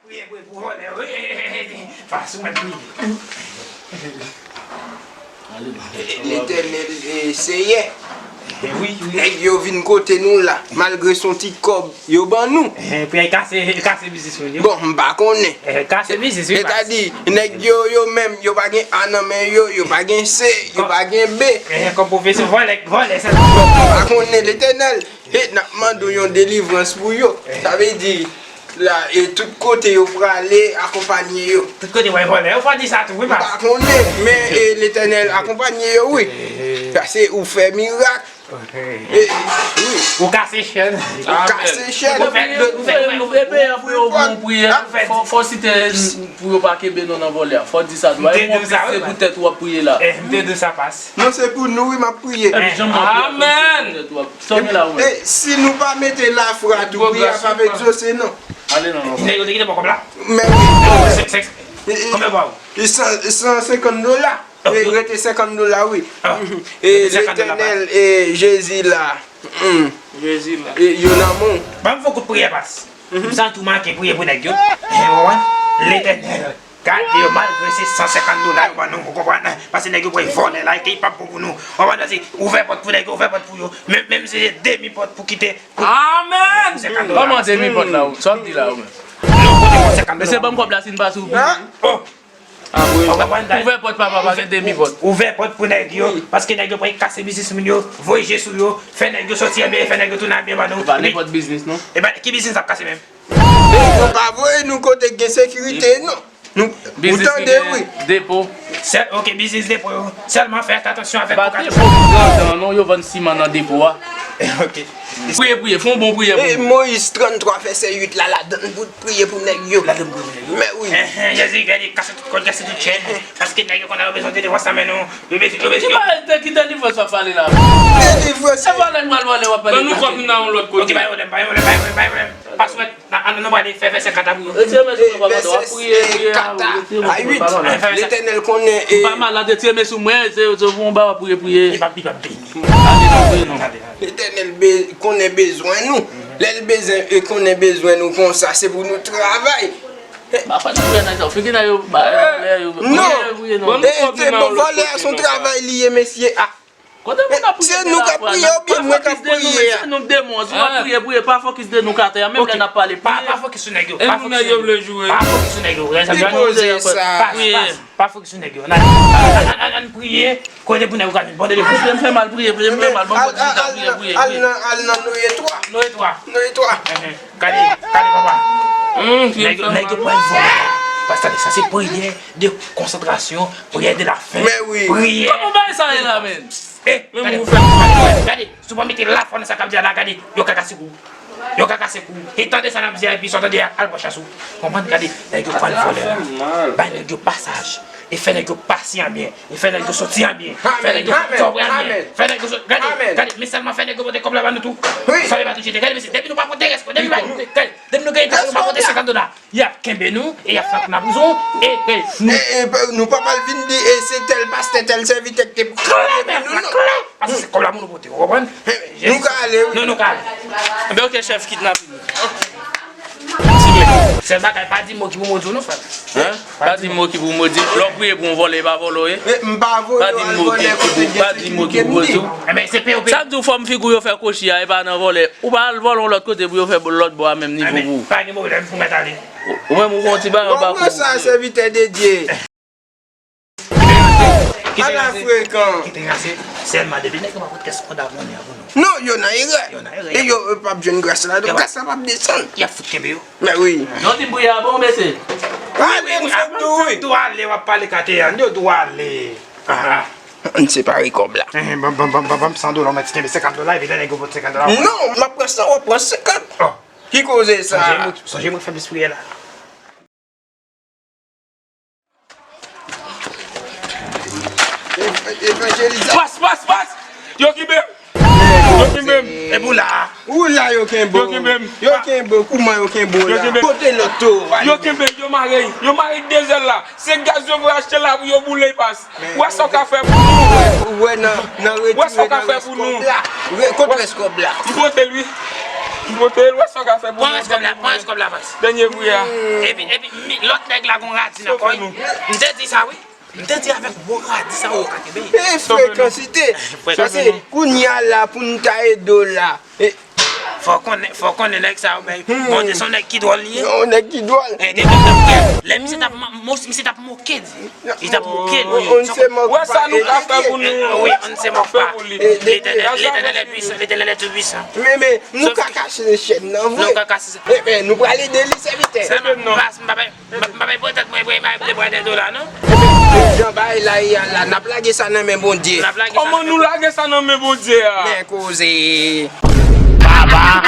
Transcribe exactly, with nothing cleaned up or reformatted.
Priye, priye pou vòlè, wi. Pas ou mèt priye. Letènèl, eh, Seyè. Eh, wi, wi. Nèg yo vin kote nou la, malgre se yon ti kòb yo ban nou. Eh, pou y al kase, kase biznis moun yo. Bon, m pa konnen. Eh, kase biznis, wi. Sètadi, nèg yo, yo menm, yo pa gen a nan men yo, yo pa gen se, yo pa gen be. Eh, kòm pwofesyon vòlè, vòlè, sa. Bon, m pa konnen, Letènèl. E n ap mande w yon delivrans pou yo. Sa vle di, la, e tout kote yo prale, akonpanye yo. Tout kote w al vòlè, yo fò di sa tou, wi, pas. M pa konnen, men, e, Letènèl akonpanye yo, wi. Pase ou fè mirak. E, wi. Ou kase chèn. Ou kase chèn. Ou fè, ou fè, ou fè, ou fè, ou fè, ou fè, ou fè, fò, fò site pou yo pa kenbe nou nan vòlè a. Fò di sa tou. M te di w sa, wi, pas. Se pou tèt ou ap priye la. Eh, m te di w sa, pas. Non, se pou nou, wi, m ap priye. Epi, janm ap priye. Amèn. Sa w gen la, ou menm? E si nou pa mete lafwa tou, priye a p ap egzose, non. Ale non, non. Nèg yo te kite bò kòb la? Men wi. Sèk, sèk. Konbyen bò? E san, san senkant dola. E rete senkant dola, wi. E Letènèl, e Jezi la. Jezi la. E yo nan men w. Ban m fè kout priyè, pas. M santi w manke priye pou nèg yo. E, w konprann? Letènèl. Gade yo, malgre se san senkant dola yo ban nou, ou konprann? Paske nèg yo pral vòlè la, e ki p ap bon pou nou. Ou konprann? Paske ouvè pòt pou nèg yo, ouvè pòt pou yo. Menm, menm si se demi pòt pou kite. Amèn! Senkant dola. Kòman demi pòt la, ou? Sa w ap di la, ou menm? Mesye, ban m kòb la, si n pa sou. Hein? Oh! Ou konprann? Ouvè pòt, papa, pa gen demi pòt. Ouvè pòt pou nèg yo, paske nèg yo pral kase biznis moun yo, voye je sou yo, fè nèg yo soti anbyen, fè nèg yo tounen anbyen ban nou. E pa nenpòt biznis, non. E pa ki biznis ap kase menm? Nou pa voye nou kote k gen sekirite, non. Nou, ou tande, wi. Biznis ki gen depo. Sèl, ok, biznis depo yo. Sèlman fè atansyon avèk lokatè. Pa depo ki grandè, non, yo vann siman nan depo a. Ok. Priye, priye, fè yon bon priyè pou nou. E Moyiz tranntwa, vèsè uit la, ladann pou priye pou nèg yo. Ladann priye pou nèg yo. Men wi. Enhen, Jezi, gade, kase tout kòd, kase tout chèn. Paske nèg yo konn al bezwen delivrans nan men nou. Yo bezwen, yo bezwen. Ki pa de ki delivrans w ap pale la? Delivrans. Se vòlè n pral vòlè, w ap pale. Ban nou kòb nou nan yon lòt kote. Ok, pa gen pwoblèm, pa gen pwoblèm, pa gen pwoblèm, pa gen pwoblèm. Pas mwen, nan, nan, nou prale fè, vèsè kat la pou yo. Retire men sou mwen, papa, w ap priye, priye a, retire men sou mwen, papa. Letènèl konnen, e. Ou pa malad, retire men sou mwen, se, se pou yon ba, w ap priye, priye. Li p ap, li p ap beni. Ale, non, priye, non. Letènèl be-, konnen bezwen nou. Lè l bezwen, e konnen bezwen nou konsa, se pou nou travay. Papa, nou priye nan sa, figi nan yo, ba, yo, yo, non. Priye, priye, non. E, se bon, vòlè a, se yon travay li ye, mesye. Ah. Kote moun ap priye la? Se nou k ap priye oubyen mwen k ap priye a? Se nou k demon. Si w ap priye, priye, pa fokis de nou k atè a. Menm lè n ap pale, priye. Pa, pa fokis sou nèg yo. E nou nèg yo vle joure. Pa fokis sou nèg yo. Li poze sa. Pas, pas, pa fokis sou nèg yo. Ann, ann, ann, ann priye. Kote pou nèg yo ka vin. Bon, de. Mesye, m fè mal priye, priye, m fè mal. Bon, Bondye, priye, priye, priye. Al nan, al nan Noye twa. Noye twa. Noye twa. Gade, gade, papa. Nèg yo, nèg yo pral vòlè. Pas, tande, sa se priyè de konsantrasyon, priyè de la fen. Men wi. Priyè. Kòman bagay sa ye la, men? Eh, gade, gade, gade, si w pa mete lafwa nan sa k ap di a la, gade, yo ka kase kou. Yo ka kase kou. E tande sa n ap di a, epi sa w tande a, al pran chans ou. Konprann, gade, nèg yo pral vòlè la. Bay nèg yo pasaj. E fè nèg yo pase anbyen. E fè nèg yo soti anbyen. Fè nèg yo soti anbyen. Fè nèg yo soti. Gade, gade, men sèlman fè nèg yo pote kòb la ba nou tou. Sa yo pa touche. Gade, mesye, depi nou pa pote rès, depi nou pa pote, gade, depi nou gen enterè, nou pa pote senkant dola. Y ap kenbe nou, e y ap fè nou nan prizon, e, e, nou. E, e, nou pa pral vin di, e, se tèl pastè, tèl sèvitè ki te. Klè, men, klè. Paske se kòb la pou nou pote, ou konprann? Nou ka ale, wi. Nou, nou ka ale. Enben, ok, chèf, kidnape nou. Sèl bagay, pa di mo ki pou mo di w non, frè. Hein? Pa di mo ki pou mo di. Lè w priye pou yon vòlè, e pa vòlè w ye. M pa voye yo al vòlè kote gen sekirite. Pa di mo ki pou mo di w. Enben, se P O P. Sa k di w fòm figi w yo fè kwochi a, e pa nan vòlè. Ou pa al vòlè yon lòt kote pou yo fè lòt bò a menm nivo pou ou. Pa gen pwoblèm, ou mèt ale. Ou menm ou gon ti bagay anba kou. Bon, sa, sèvitè de Dye. Ala frekan. Kite ranse. Sèlman depi nèg yo pa pote kès konda monnen an pou nou. Non, yo nan erè. Yo nan erè. E yo, yo p ap jwenn gras la. Gras la p ap desann. Y ap fout kenbe yo. Men wi. Non, ti bri a bon, mesye. Ale, m sot tou, wi. Yo dwe ale, w ap pale kateyàn. Yo dwe ale. Ah. Ann separe kòb la. Ban, ban, ban, ban, ban m san dola, mwen ti kenbe senkant dola, epi lè nèg yo pote senkant dola. Non, m ap pran san, w ap pran senkant. Oh. Ki koze sa? Sonje mwen, sonje mwen fè plis priyè la. Evanjelize. Pas, pas, pas! Yo kenbe m! Yo kenbe m! Epi w la a? Ou la yo kenbe w. Yo kenbe m. Yo kenbe w. Kouman yo kenbe w la? Yo kenbe m. Kote lòt tou? Yo kenbe m, yo mare, yo mare de zèl la. Se gaz yo voye achte la pou yo boule, pas. Ou wè sa w ka fè pou nou? Ou wè nan, nan retire nan rès kòb la. Ou wè sa w ka fè pou nou? Re-, kot rès kòb la? M pote l, wi. Pote l, wè sa w ka fè pou Pran rès kòb la, pran rès kòb la, baz. Dènye pri a. Epi, epi, mi- lòt nèg la gon radi nan kò. M te di sa, wi. M te di avèk bon radi sa, ou ka kenbe. E frekansite. Paske kounye a la pou n ta ede w la. E Fò konnen, fò konnen nèg sa yo, bay. Bon, se yon nèg ki dwòl li ye. Yon nèg ki dwòl. E, de bon, lè misye t ap, misye t ap moke di. Li t ap moke di. On se mòk Wè sa nou ka fè pou nou. Oui, on se moque pas. Pou li. L'éternel, l'éternel est puissant, l'éternel est tout puissant. Men, men, nou ka kache chèn nan Nou vre. ka kase sa. E ben, nou pral ede li sèvitè. Sèlman, m pa, m pa bay, m pa, m pa bay pwotèt mwen, mwen, mwen, mwen, mwen, dola, non? Jan bagay la ye a la, n ap lage sa nan men Bondye. N ap lage sa. Kòman nou lage sa nan men Bondye a? Men koze. Baba.